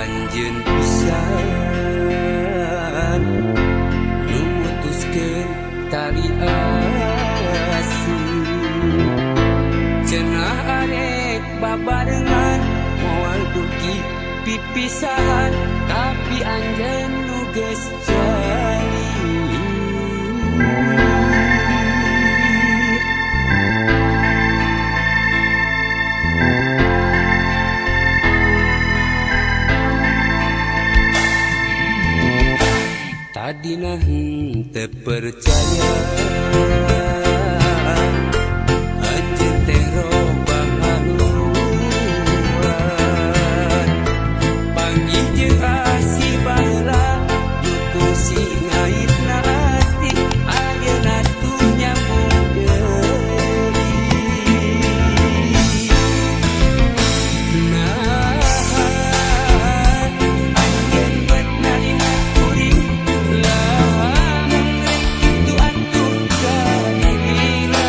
Anjeun pisan nu mutuskeun tali asih. Cenah arek babarengan moal dugi pipisahan, tapi anjeun nu geus jadi. Tadina henteu percaya anjeun teh robah haluan, panggih jeung asih baheula nu si ngaitna ati ayeuna tuh nyambung deui. Nah, anjeun bet narima kuring lamun rek kitu atuh kadila.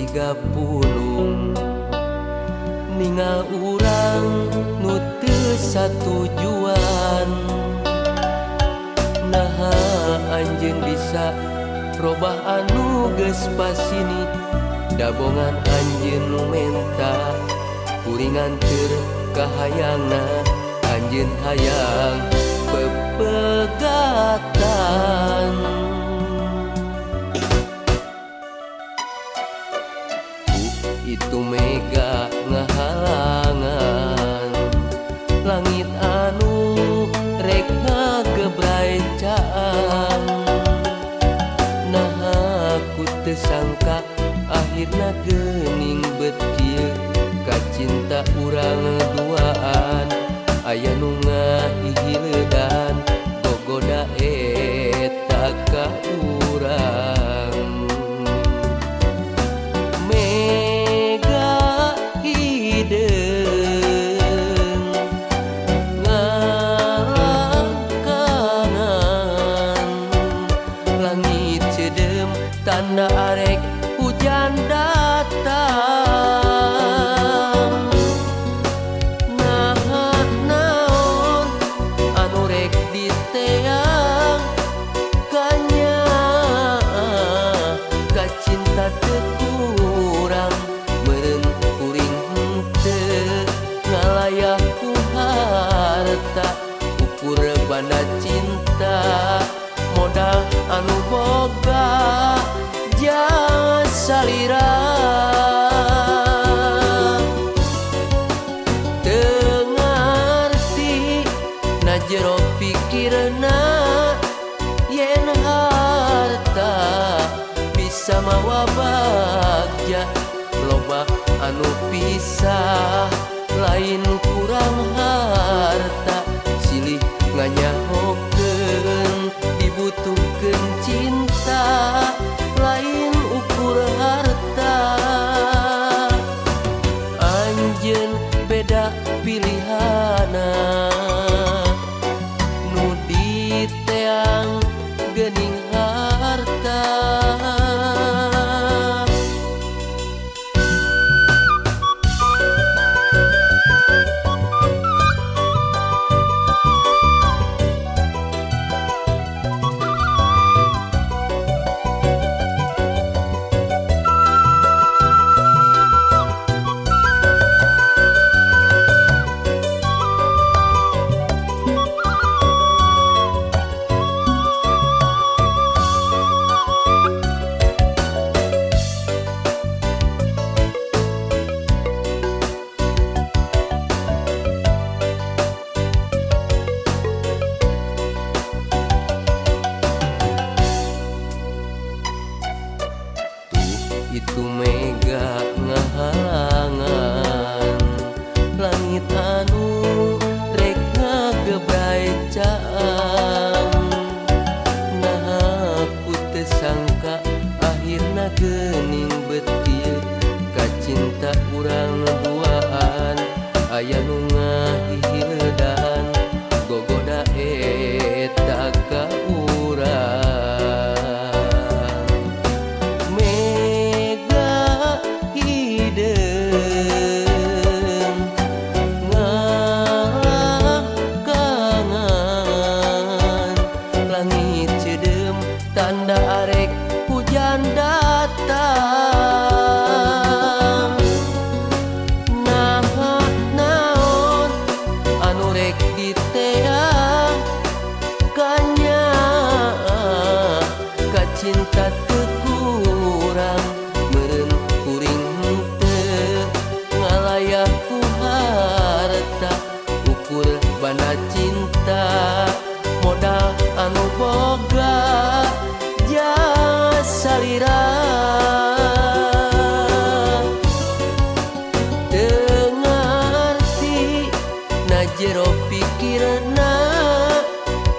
Siga pulung ningal urang nu teu satujuan. Naha anjeun bisa robah anu geus pasini, dabongan anjeun nu menta kuringan keur kahayangna anjeun hayang pepegatan. Itu mega ngahalangan langit anu rek ngagebrai caang. Naha ku teu sangka akhirna geuning bet kieu kacinta urang duaan. Aya nu ngahihiledan gogoda eta ka urang. Mega hideung ngalangkangan langit ceudeum tanda arek hujan datang. Naha naon anu rek diteang kanyaah kacinta teu kurang meureun kuring henteu ngalayah ku harta ukur banda cinta modal anu boga jang salira. Teu ngarti na jero pikirna yen harta bisa mawa bagja loba anu pisah lain kurang harta silih nganyahokeun dibutuhkeun cinta lain ukur harta. Anjeun beda pilihana nu diteang geuning harta. Itu mega ngahalangan langit anu rek ngagebrai caang. Naha ku teu sangka akhirna geuning bet kieu kacinta urang duaan. Aya nu ngahihiledan gogoda eta ka urang. Mega hideung ngalangkangan langit ceudeum tanda arek hujan datang. Naha naon anu rek diteang kanyaah kacinta teu kurang meureun kuring henteu ngalayah ku harta ukur banda cinta modal anu boga jang salira. Teu ngarti na jero pikirna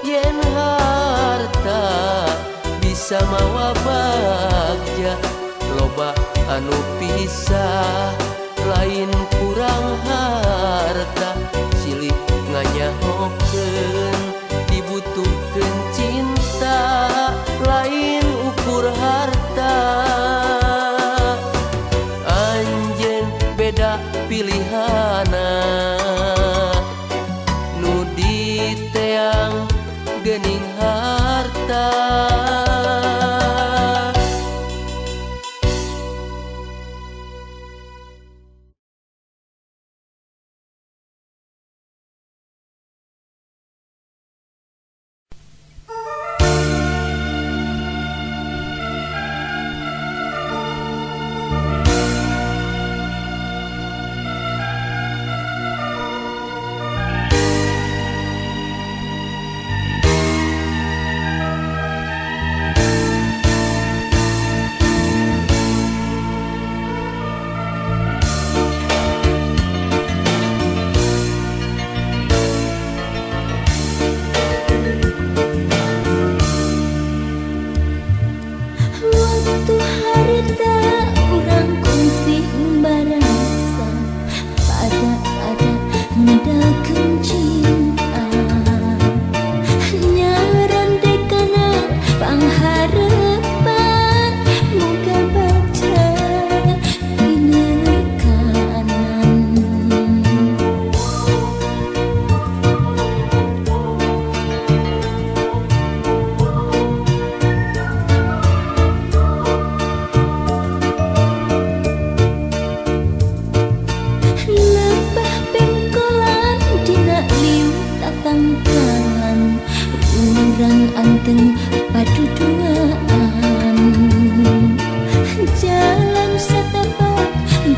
yen harta bisa mawa bagja loba anu pisah lain kurang harta silih nganyahokeun dibutuhkeun cinta lain ukur harta.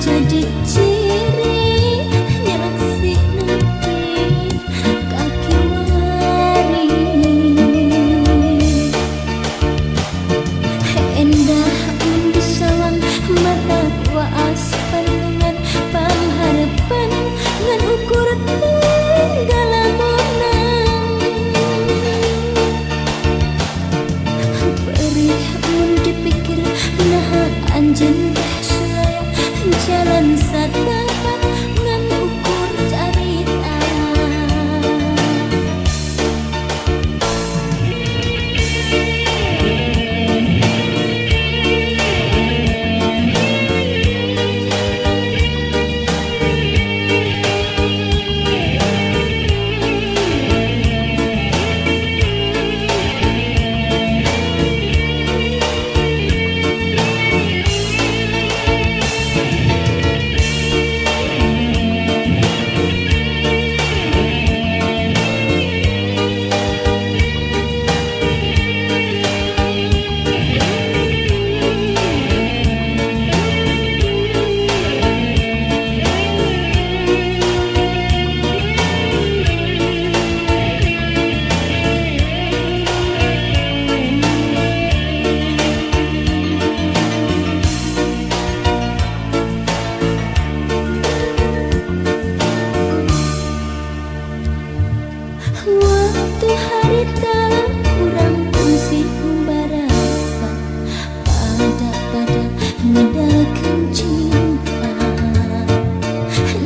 jadi ciri nyaksi nepi kaki wari. Endah mun disawang mata waas pandangan pangharapan ngan ukur tinggalamunan. Perih mun dipikir naha anjeun teh sulaya jalan satapak ngan ukur carita. Waktu harita urang kungsi barasa pada-pada ngedalkeun cinta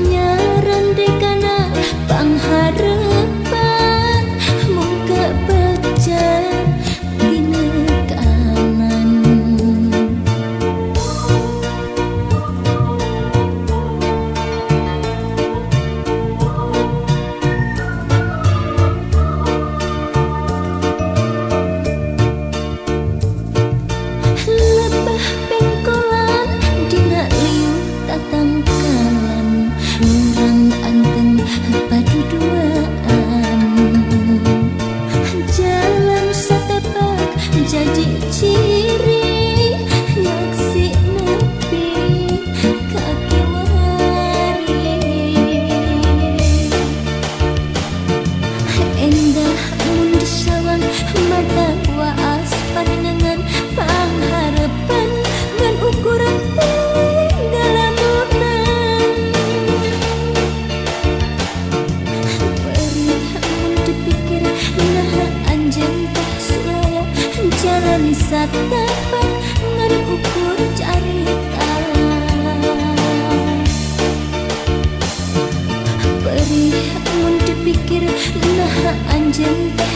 nyarandekana pangharepan muka baca dina kanan. Lebah pengkolan dina liu tatangkalan urang anteng paduduaan. Jalan satapak jadi ciri nyaksi nepi kaki wari. Endah mun disawang mata waas pandangan pangharapan ngan ukuran tinggalamunan. Perih mun dipikir naha anjeun teh sulaya jalan satapak ngan ukur carita. Perih mun dipikir naha anjeun teh